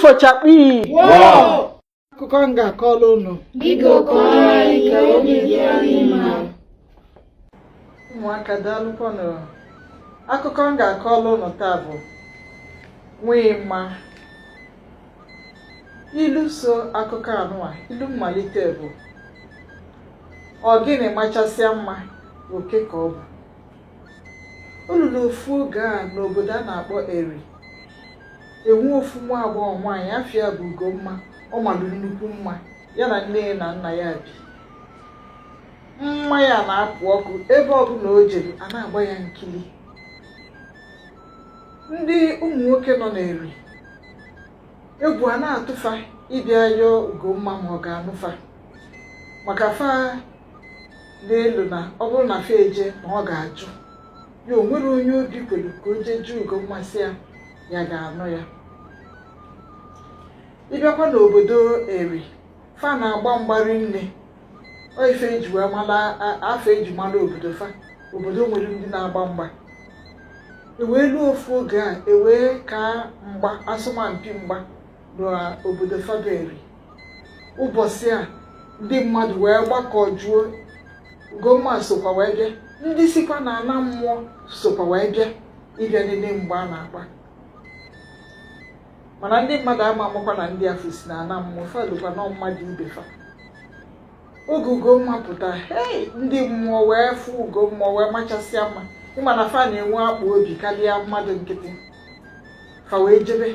Ifo chakpii! Akụkọ m ga-akọrọ unu. Biko kọọrọ anyị ka obi dị anyị mma. Ụmụaka, daalụkwanụ. Akụkọ m ga-akọrọ unu taa bụ Nwima. Ilu so akụkọ anụwa, ilu mmalite bụ: ọ gịnị machasịa mma, oke ka ọ bụ. O luru ofu oge a n'obodo a na-akpọ Eri, enwe ofu nwa agbọghọ nwaanyị afa ya bụ Ugomma. Ọ malụ nnukwu mma. Ya na nne ya na nna ya bi. Mma ya na-apụ ọkụ. Ebe ọbụla o jere, a na-agba ya nkili. Ndị ụmụ nwoke nọ n'Eri, egwu a na-atụ fa ịbịa yọọ Ugomma ma ọ ga-anụ fa, maka fa na-elu na ọ bụrụ na fa eje na ọ ga-ajụ ya. O nwere onye obi kwere ka o jee jụọ Ugomma sị ya ya ga-anụ ya. Ịbịakwa n'obodo Eri, fa na-agba mgba rinne. Ọ ife eji wee mara afọ eji mara obodo fa, obodo nwere ndị na-agba mgba. Ewee luo ofu oge a, ewee kaa mgba, asọmpi mgba n'obodo fa bụ Eri. Ụbọchị a, ndị mmadụ wee gbakọjuo. Ugomma sokwa wee bịa. Ndị sikwa na ana mmụọ sokwa wee bịa ịbịa nene mgba a na-agba. Mana ndị mmadụ ama amakwa na ndị afụ si na ana mmụọ. Fa lụkwa nọ mmadụ ibe fa. Oge Ugomma pụta, hei, ndị mmụọ wee fụ Ugomma wee machasịa mma. Ịma na fa na-enwe akpụ obi karịa mmadụ nkịtị. Fa wee jebe.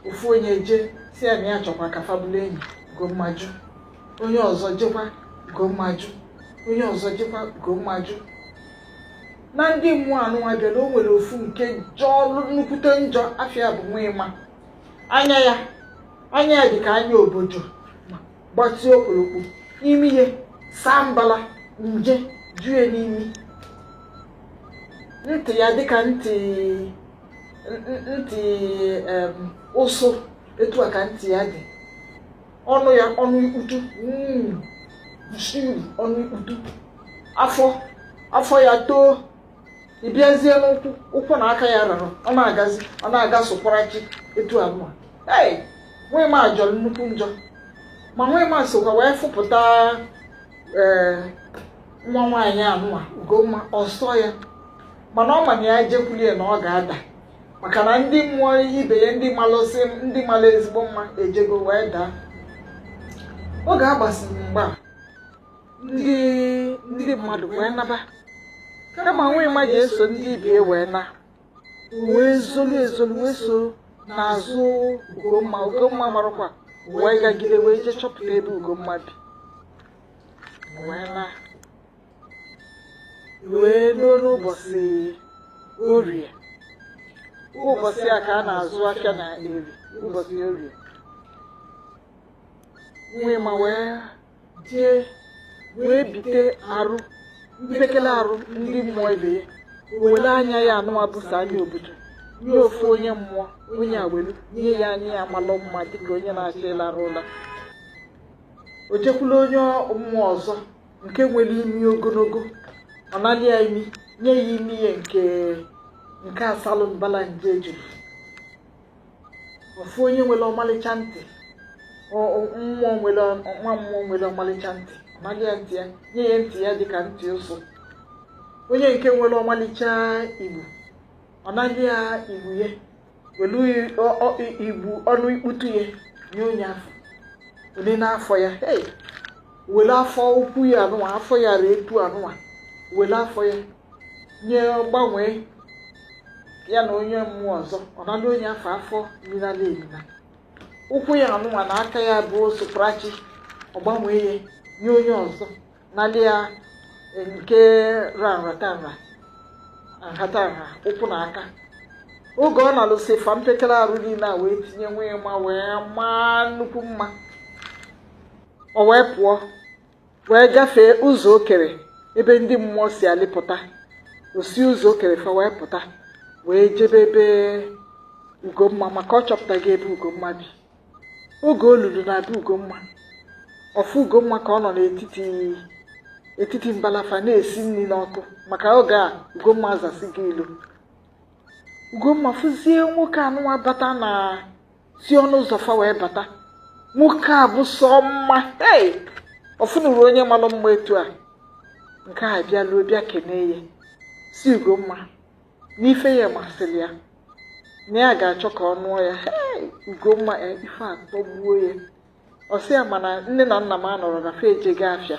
Ofu onye jee si ya na ya chọkwa ka fa bụrụ enyi. Ugomma jụ. Onye ọzọ jekwa, Ugomma jụ. Onye ọzọ jekwa, Ugomma jụ. Na ndị mmụọ anụnwa bịara, o nwere ofu nke jọọ nnukwute njọ. Afa ya bụ Nwima. Anya ya dị ka anya obodo ma gbatịa okpolokpo. Imi ya saa mbala, nje ju ya n'imi. Ntị ya dịka ntị ụsụ, etu a ka ntị ya dị. Ọnụ ya, ọnụ ikputu, ọnụ ikputu. Afọ ya too. Ị bịazie n'ụkwụ, ụkwụ na aka ya rara. Ọ na-agazi, ọ na-aga sụkwara chi etu anụa. Ei, Nwima jọrọ nnukwu njọ. Ma Nwima sokwa wee fụpụta ee nwa nwaanyị anụa, Ugomma, ọsọ ya. Mana ọ ma na ya jekwulie na ọ ga-ada, maka na ndị mmụọ ibe ya, ndị malụsị, ndị malụ ezigbo mma ejego wee daa. Oge a gbasiri mgba, ndị mmadụ wee naba. Kama Nwima ji eso ndị ibie wee na, wee zolu ezolu, wee so n'azụ Ugomma. Ugomma marakwa, wee gagide, wee jee chọpụta ebe Ugomma bi wee na. Wee luo n'ụbọchị Orie. Ụbọchị a ka a na-azụ afịa na Eri, ụbọchị Orie. Nwima wee jee wee bite arụ, mpekele arụ ndị mmụọ ibe ya. Were anya ya anụwa buso anya obodo nye ofu onye mmụọ. Onye a welu nye ya anya ya malụ mma dịka onye na-achọ ịlarụ ụla. O jekwula onye mmụọ ọzọ nke nwere imi ogologo. Ọ nalị ya imi, nye ya imi ya nke asalụ mbala nje juru. Ofu onye nwere ọmalịcha ntị, mmụọ nwere, nwa mmụọ nwere ọmalịcha ntị, ọ nalị ya ntị ya, nye ya ntị ya dịka ntị ụsụ. Onye nke nwere ọmalịcha igbu, ọ nalị ya igbu ya, welu igbu ọnụ ikputu ya nye onye afọ onye n'afọ ya. Hey, were afọ ukwu ya anụnwa, afọ ya ra etu anụnwa, were afọ ya nye, gbanwee ya na onye mmụọ ọzọ. Ọ nalụ onye afọ afọ minala emina. Ụkwụ ya anụnwa na aka ya bụ sụprachi, ọ gbanwee ya nye onye ọzọ, nalị ya nke ra nratanra nhatanha ụkwụ na aka. Oge ọ na-alụsị fa mpekere arụ niile a wee tinye Nwima, wee maa nnukwu mma. O wee pụọ, wee gafee ụzọ okere ebe ndị mmụọ si alịpụta. O si ụzọ okere fa wee pụta, wee jebe ebe Ugomma, maka ọ chọpụtaghị ebe Ugomma bi. Oge o luru na be Ugomma, ọfụ Ugomma ka ọ nọ n'etiti etiti mbalafa na-esi nri n'ọkụ, maka oge a Ugomma azasigo ilu. Ugomma fụzie nwoke anụnwa bata na Si ọnụ ụzọ fa wee bata. Nwoke a bụ sọ mma. Ei, ọfụnụrụ onye malụ mma etu a. Nke a bịa luo, bịa kenee ya, si Ugomma n'ife ya masịrị ya, na ya ga-achọ ka ọ nụọ ya. Hey, Ugomma, ife a tọgbuo ya. Ọ sị ya, mana nne na nna m anọrọ na fa ejego afịa,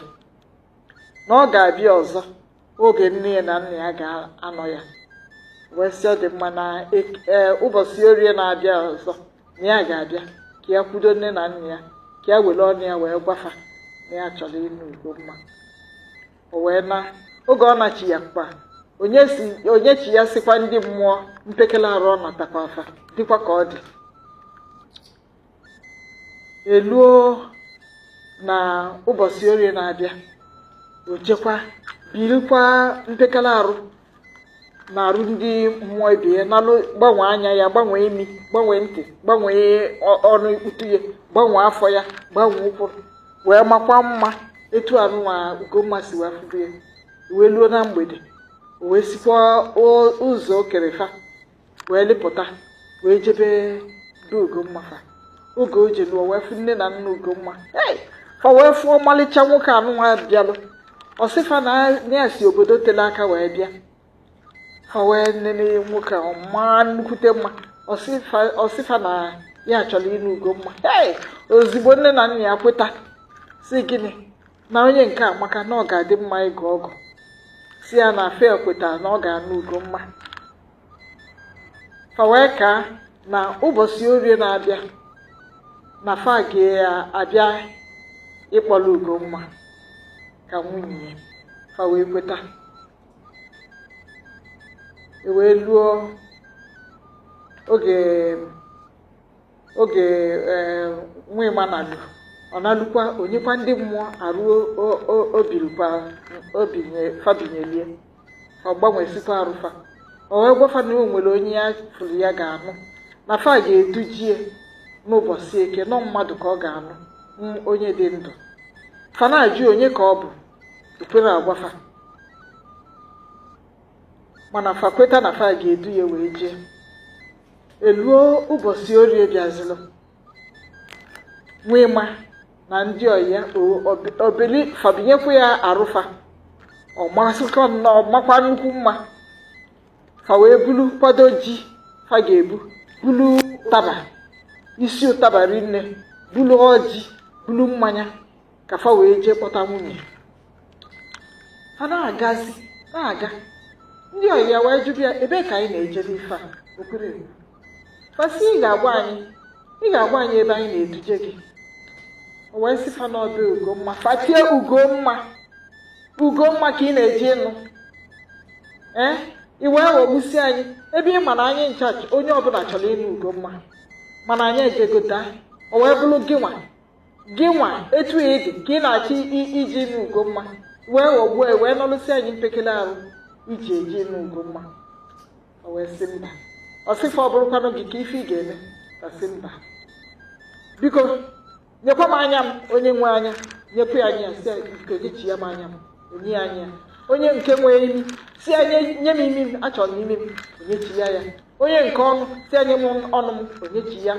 na ọ ga-abịa ọzọ oge nne ya na nna ya ga-anọ. Ya wee sị ọ dị mma, na ụbọchị Orie na-abịa ọzọ na ya ga-abịa ka ya kwudo nne na nna ya, ka ya were ọnụ ya wee gwafa na ya chọrọ ịnụ Ugomma. O wee na oge ọ nachi ya kpa onye si onye chi ya sịkwa ndị mmụọ mpekele arụ ọ natakwa afa dịkwa ka ọ dị. Eluo na ụbọchị Orie na-abịa, o jekwa birikwa mpekele arụ na arụ ndị mmụọ ibe ya, nalụ, gbanwee anya ya, gbanwee imi, gbanwee ntị, gbanwee ọnụ ikputu ya, gbanwee afọ ya, gbanwee ụkwụ, wee makwa mma etu anụnwa Ugomma si wee fụrụ ya. Wee luo na mgbede, o wee sikwa ụzọ okerefa wee lịpụta, wee jebe be Ugomma fa. Oge o jelu, o wee fụ nne na nna Ugomma. Hey! Fa wee fụ ọmalịcha nwoke anụnwa bịalụ. Ọsịfa na ya si obodo tere aka wee bịa. Fa wee nene nwoke a, ọma nnukwute mma. Ọsịfa na ya chọrọ ịnụ Ugomma. Hey! Ozugbo nne na nna ya kweta, si gịnị na onye nke a maka na ọ ga-adị mma ịgụ ọgụ, si ya na fe kweta na ọ ga-anụ Ugomma. Fa wee kaa na ụbọchị Orie na-abịa na fa ga-abịa ịkpọrọ Ugomma ka nwunye ya. Fa wee kweta. E wee luo oge nwima na-alụ, ọ na-alụkwa onyekwa ndị mmụọ arụ obirikwa obinye fabinyelie, ọ gbanwesikwa arụfa. O wee gwafa na o nwere onye ya fụrụ ya ga-anụ, na fa ga-edujie n'ụbọchị Eke, nọ mmadụ ka ọ ga-anụ, onye dị ndụ. Fa na-ajụ onye ka ọ bụ, ekwere agwafa, mana fa kweta na fa ga-edu ya wee jee. Eluo ụbọchị Orie bịazilụ, nwema na ndị ọyị ya obeli fabinyekwa ya arụfa. Ọ masịkwa nnọọ, makwa nnukwu mma. Fa wee bulu kwado ji fa ga-ebu, bulu ụtaba, isi ụtaba rinne, bulu ọjị, bulu mmanya, ka fa wee jee kpọta nwunye. Fa na-agazi, na-aga, ndị ọyị ya wee jụbịa, ebee ka anyị na-ejebe ife a? Okwere ekwu. Fa sị, Ị ga-agwa anyị ebe anyị na-eduje gị." O wee sị fa n'ọba Ugomma. Fatie, "Ugomma, Ugomma ka ị na-eje ịnụ? Ee, ị wee ghọgbusi anyị, ebe ị ma na anyị ncha, onye ọbụla chọrọ ịnụ Ugomma, mana anyị ejegota, o wee bụrụ gị nwa, gị nwa etu ị dị ka ị na-achọ iji ịnụ Ugomma, wee ghọgbuo e, wee nọlụsị anyị mpekele arụ iji eji ịnụ Ugomma." O wee sị mba. Ọ sịfa, ọ bụrụkwanụ gị, ka ife ị ga-eme? Ka sị mba, biko nyekwa m anya m. Onye nwe anya nyekwa ya anya ya, sị ya, biko nyechi ya m anya m. Onye ya anya ya. Onye nke nwee imi, si ya nye m imi m, achọrọ m imi m. Onyechi ya ya. Onye nke ọnụ, si ya nye m ọnụ m. Onyechi ya.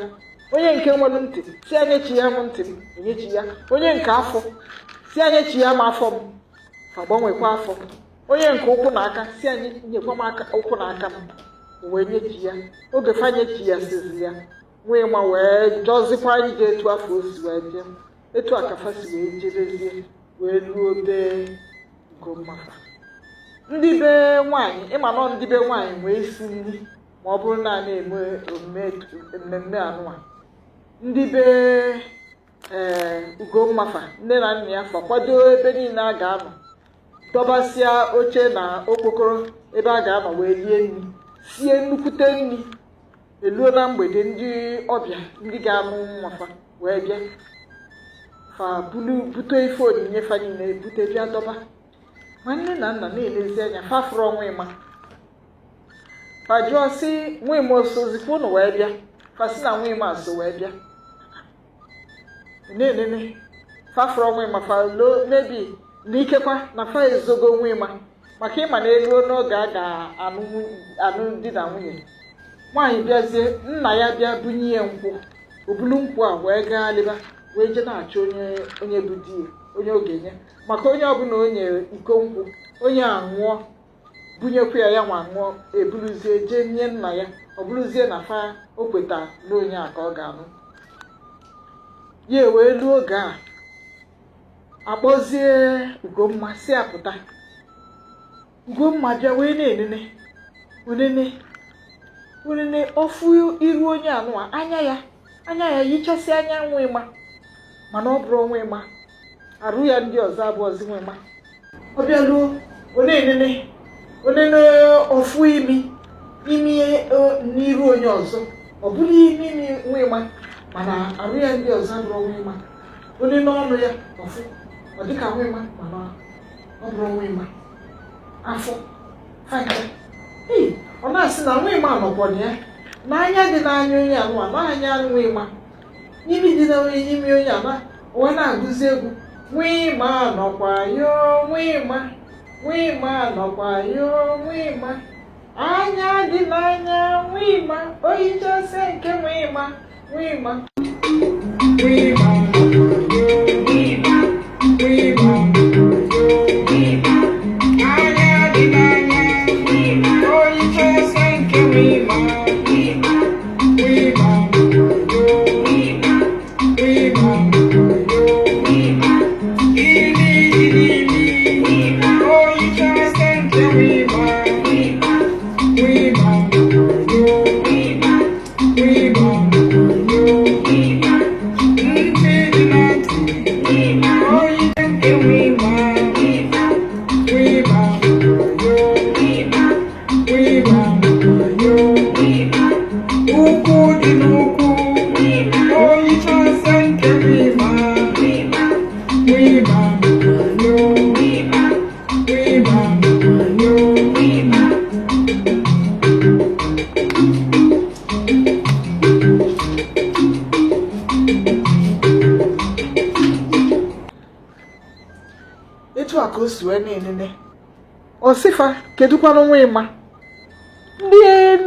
Onye nke nwere ntị, si ya nyechi ya m ntị m. Onyechi ya. Onye nke afọ, si ya nyechi ya m afọ m. Fa gbanwekwa afọ. Onye nke ụkwụ na aka, si ya nyekwa m aka, ụkwụ na aka m. O wee nyechi ya. Oge fa nyechi ya, sizi ya nwee ma wee jọzikwa anyị ji etu afọ o si wee jee, etu a ka fa si wee jebezie, wee luo be Ugomma. Fa ndị be nwaanyị, ịma nọ ndị be nwaanyị wee si nri, ma ọ bụrụ na a na-eme omume mmemme anụwa. Ndị be Ugomma fa, nne na nna ya fa kwado ebe niile a ga-anọ, dọbasịa oche na okpokoro ebe a ga-anọ wee rie nri, sie nnukwute nri. Eluo na mgbede, ndị ọbịa, ndị ga-anụ nwafa wee bịa. Fa bulu bute ife onyinye fa niile, bute bịa dọba. Ma nne na nna na-elezi anya, fa fụrụ ọnwa ịma. Fa jụọ sị, "Nwima osozikwa unu wee bịa?" Fa sị na nwima so wee bịa. Na-enene, fa fụrụ ọnwa ịma. Fa loo mebi na ikekwa na fa ezogo nwima, maka ịma na eluo n'oge a ga-anụ anụ di na nwunye, nwaanyị bịazie, nna ya bịa bunye ya nkwụ. O bulu nkwụ a wee gaa lịba, wee jee na-achọ onye onye bụ di ya, onye ọ ga-enye, maka onye ọbụla o nyere iko nkwụ, onye a ṅụọ, bunyekwa ya, ya nwa ṅụọ, eburuzie jee nye nna ya. Ọ bụrụzie na fa o kweta na onye a ka ọ ga-anụ ya. Wee luo oge a akpọzie Ugomma, si apụta. Ugomma bịa wee na-enene onene onene ofu iru onye anụwa, anya ya anya ya yichasị anya nwa ịma, mana ọ bụrụ nwa ịma, arụ ya ndị ọzọ abụọzi nwa ịma. Ọ bịa luo, ọ na-enene onene ofu imi imi n'iru onye ọzọ, ọ bụrụ imi imi nwa ịma, mana arụ ya ndị ọzọ abụrụ nwa ịma. Onene ọnụ ya ọfụ, ọ dịka nwa ịma, mana ọ bụrụ nwa ịma. Afọ fanta ei, ọ na-asị na nwa ịma nọkwa na ya, n'anya dị n'anya onye anụwa, n'anya nwa ịma, imi dị n'ime onye anụ. Wee na-agụzi egwu, "Nwa ịma nọkwa yo, nwa ịma, nwa ịma nọkwa yo, nwa ịma, anya dị n'anya nwa ịma, oyichasịa nke nwa ịma, nwa ịma, nwa ịma nọkwa yo, nwa ịma, nwa ịma nọkwa yo, nwa ịma, anya dị n'anya nwa ịma, oyichasịa nke nwa ịma, nwa ịma, nwa ịma nọkwa yo, nwa ịma, nwa ịma nọkwa yo, nwa ịma, imi dị n'imi nwa ịma, oyichasịa nke nwa ịma, nwa ịma, nwa ịma nọkwa yo, nwa ịma, nwa ịma nọkwa yo, nwa ịma, ntị dị na ntị nwa ịma, oyicha nke nwa ịma, nwa ịma, nwa ịma nọkwa yo, nwa ịma, nwa ịma nọkwa yo, nwa ịma, ụkwụ dị n'ụkwụ nwa ịma, oyichasịa nke nwa ịma, nwa ịma, nwa ịma nọkwa yo, nwa ịma, nwa ịma nọkwa yo, nwa ịma." Etu a ka o si wee na-enene osifa, kedụkwanụ nwa ịma?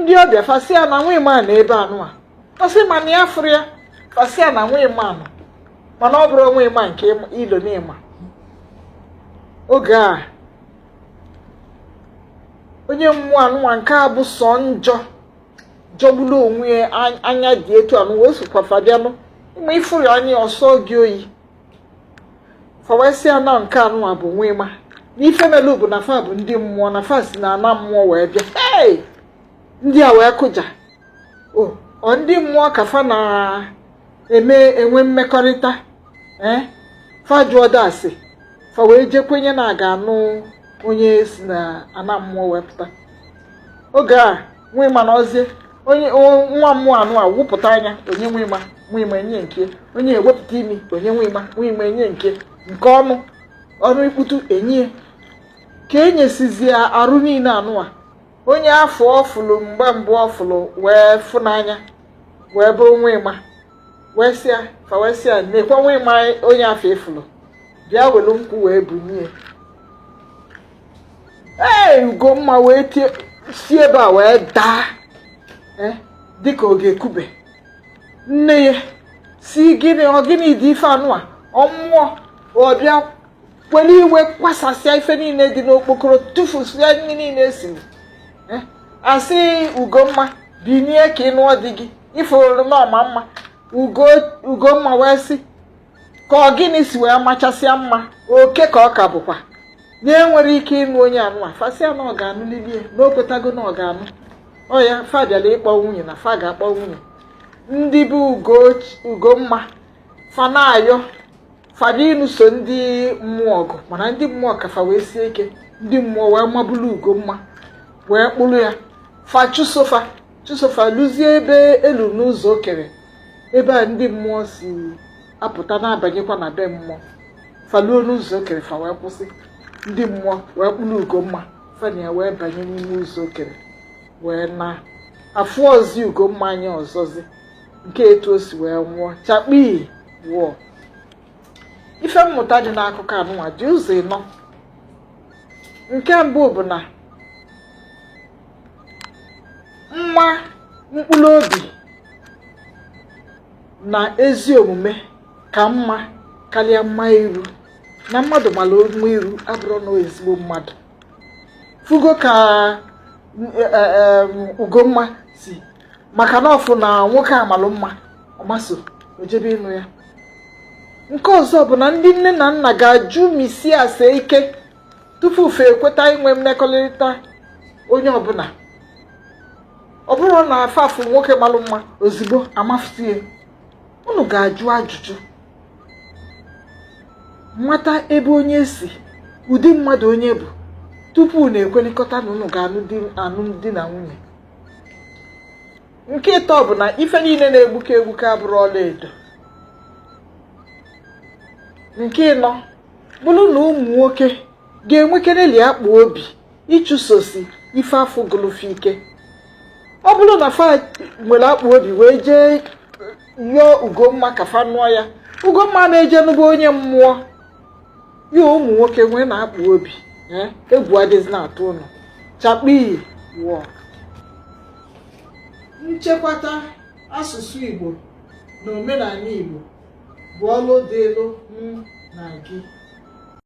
Ndị ọbịa fasịa na nwa ịma na ebe anụa. Ọsị ma na ya fụrụ ya. Fasịa na nwa ịma nọ, mana ọ bụrụ nwa ịma nke ilo na ịma. Oge a onye mmụọ anụnwa nke a bụ sọ njọ jọgburu onwe ya, anya dị etu anụ wee sokwa fabianụ ịma ifuru anya ọsọ gị oyi. Fawesịa na nke anụnwa bụ nwa ịma, na ife melu bụ na fa bụ ndị mmụọ, na fa si na ana mmụọ wee bịa. Hey! Ndị a wee kụja o, ọ ndị mmụọ ka fa na-eme enwe mmekọrịta. Ee, fa jụọ dasị, fa wee jee kwenye na a ga-anụ onye si na ana mmụọ wee pụta. Oge a nwa ịma na ọzie onye nwa mmụọ anụ a wụpụta anya onye nwa ịma, nwa ịma enye nke onye, ewepụta imi onye nwa ịma, nwa ịma enye nke nke, ọnụ ọnụ ikputu enye ka enyesizie arụ niile anụa. Onye afọ ọfụlụ mgbe mbụ ọfụlụ wee fụnanya wee bụrụ nwa ịma, wee sịa fa, wee sịa nekwa nwa ịma, onye afọ ịfụlụ bịa welu nkwụ wee bunye. Ee, Ugomma wee tie si ebe a wee daa, ee, dịka ọ ga-ekube. Nne ya si, "Gịnị? Ọ gịnị dị ife anụ a?" Ọ mmụọ ọ bịa were iwe kwasasịa ife niile dị n'okpokoro, tụfusịa nri niile esiri. Asị Ugomma, "Binie ka ị nụọ di gị, ifuru n'ọma mma." Ugo Ugomma wee sị, ka ọ gịnị si wee machasịa mma oke ka ọ ka bụkwa na-enwere ike ịnụ onye anụ a? Fasịa na ọ ga-anụ lilie, na o kwetago na ọ ga-anụ ọ ya. Fa bịara ịkpọ nwunye na fa ga-akpọ nwunye. Ndị bụ Ugo Ugomma fa na-ayọ fada ịnụso ndị mmụọ ọgụ, mana ndị mmụọ ka fa wee sie ike. Ndị mmụọ wee mabulu Ugomma wee kpụrụ ya. Fa chụsofa chụsofa lụzie ebe elu n'ụzọ o kere, ebe a ndị mmụọ si apụta na-abanyekwa na be mmụọ. Fa luo n'ụzọ o kere, fa wee kwụsị. Ndị mmụọ wee kpụrụ Ugomma, fa na ya wee banye n'ime ụzọ o kere wee na afụ ọzi Ugomma anya ọzọzi nke etu o si wee nwụọ chakpi wụọ. Ife mmụta dị n'akụkọ anụnwa dị ụzọ ịnọ. Nke mbụ bụ na mma mkpụrụ obi Na ezi omume ka mma karịa mma iru. Na mmadụ mara mma iru abụrụ na ezigbo mmadụ. Fugo ka Ugomma si maka na ọfụ na nwoke a malụ mma, ọmaso ojebe ịnụ ya. Nke ọzọ bụ na ndị nne na nna ga-ajụ misi ase ike tupu fe ekweta inwe mmekọrịta onye ọbụla. Ọ bụrụ na afafụ nwoke malụ mma, ozugbo amafusie. Unu ga-ajụ ajụjụ, mata ebe onye si, ụdị mmadụ onye bụ, tupu unu ekwelikọta na unu ga-anụ alụmdi na nwunye. Nke ịtọ bụ na ife niile na-egbuke egbuke abụrụ ọla edo. Nke ịnọ bụrụ na ụmụ nwoke ga-enwekereli akpụ obi ịchụsosi ife afọ gụlụfe ike. Ọ bụrụ na fa nwere akpụ obi wee jee yọọ Ugomma ka fa nụọ ya, Ugomma na-eje nụba onye mmụọ ya. Ụmụ nwoke nwee na-akpụ obi, egwu adịghị na-atụ ụnụ chakpi wụọ. Nchekwata asụsụ Igbo na omenala Igbo bụ ọlụ dịlụ mụ na gị.